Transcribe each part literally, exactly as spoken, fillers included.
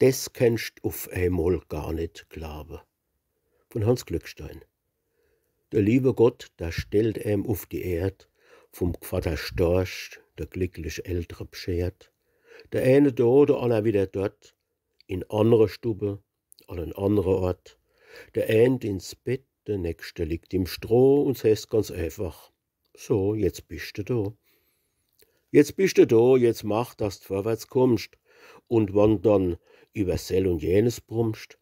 des kennscht uf emol gar net glaawe. Vun Hanns Glückstein. De liewe Gott, der stellt em uf die Erd, vum Gvatter Storch, der glicklich Eltre bschert. Der eene do, der anner widder dort, in annre Stubbe, an en annre Ort. Der eent ins Bett, der nächschte liegt im Stroh, un s heeßt ganz eifach: „So, jetzt bischte do. Jetzt bischte do, jetzt mach, dass d' vorwärts kummscht. Un wann dann iwwer sell un jenes brummscht,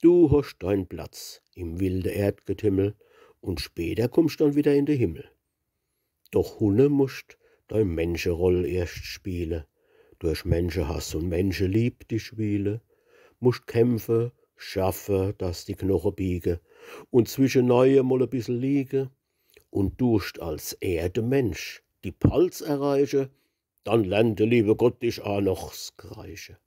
du hoscht dein Platz im wilde Erdgetümmel un später kummscht dann widder in de Himmel. Doch hunne muscht dei Menscheroll erscht spiele, durch Menschehass un Menschelieb dich wiele, muscht kämpfe, schaffe, dass die Knoche biege un zwischenei emol e bissel liege. Un duscht als Erdemensch die Palz erreiche, dann lernt de liewe Gott dich aa noch s Kreische.“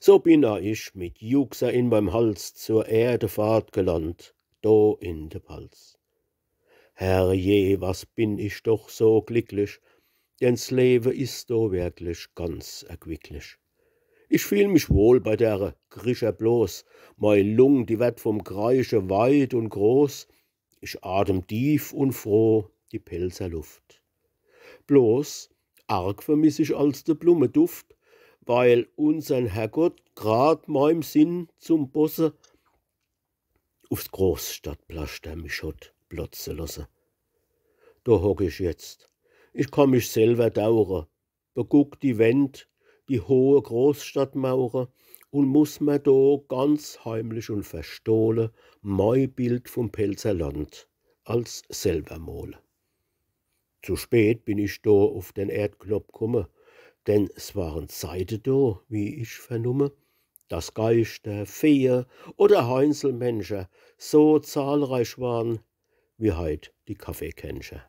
So bin aa ich mit Juchzer in meim Hals zur Erdefahrt gelandt, do in de Palz. Herrje, was bin ich doch so glicklich, denn s Lewe is do werklich ganz erquicklich. Ich fiel mich wohl bei dere Krischer Blos, mei Lung, die werd vum Kreische weit un groß, ich atem tief un froh die Pälzer Luft. Blos arg vermiss ich als de Blummeduft, weil unsern Herrgott grad meim Sinn zum Bosse ufs Großstadtplaschter mich hot plotze losse. Do hock ich jetzt, ich kann mich selwer dauere, beguck die Wänd, die hohe Großstadtmauere un muss mer do ganz heimlich un verstohle mei Bild vum Pälzer Land als selwer mole. Zu spät bin ich do uf den Erdklopp kumme, denn s waren Zeite do, wie ich vernumme, dass Geischter, Fee'e oder Heinzelmenscher so zahlreich waren wie heit die Kaffeekränzcher,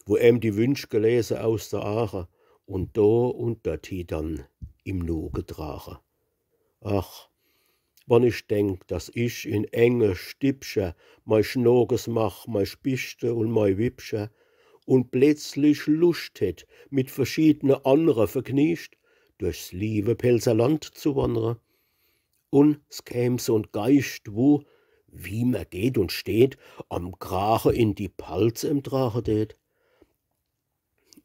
wo em die Wünsch gelese aus der Aache un do un dorthie dann im Nu getrache. Ach, wann ich denk, dass ich in enge Stippcher mei Schnoges mach, mei Spichte un mei Wippcher, un pletzlich Luscht hätt, mit verschiedne annre vergniecht, durchs liewe Pälzer Land zu wannre, un s käm so'n Geischt, wu, wie mer geht un steht, am Krache in die Palz em trache tät,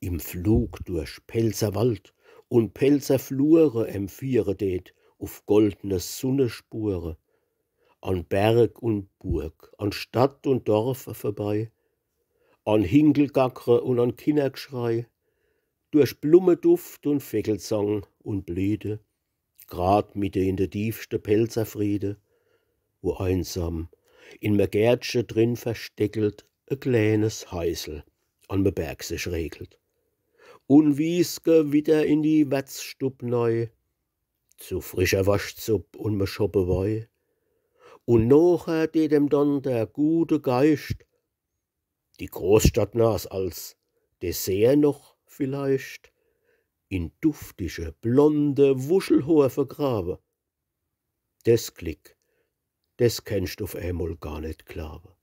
im Flug durch Pälzer Wald un Pälzer Flure em fiehre tät, uf goldne Sunnespure, an Berg un Burg, an Stadt un Dorf vorbei, an Hinkelgackre un an Kinnergschrei, durch Blummeduft un Veggelsang un Blüte, grad mitte in de tiefste Pälzer Friede, wo einsam in me Gärtche drin versteckelt e klänes Heisel an me Berg sich regelt. Un wie's Gewitter in die Wertsstubb nei, zu frischer Worschtsupp un me Schoppe Wei. Un nocher tät em dann der gute Geischt die Großstadtnas als Dessert noch vielleicht in duftige, blonde Wuschelhoor vergrawe. Des Glick, des kennscht uf emol gar net glaawe.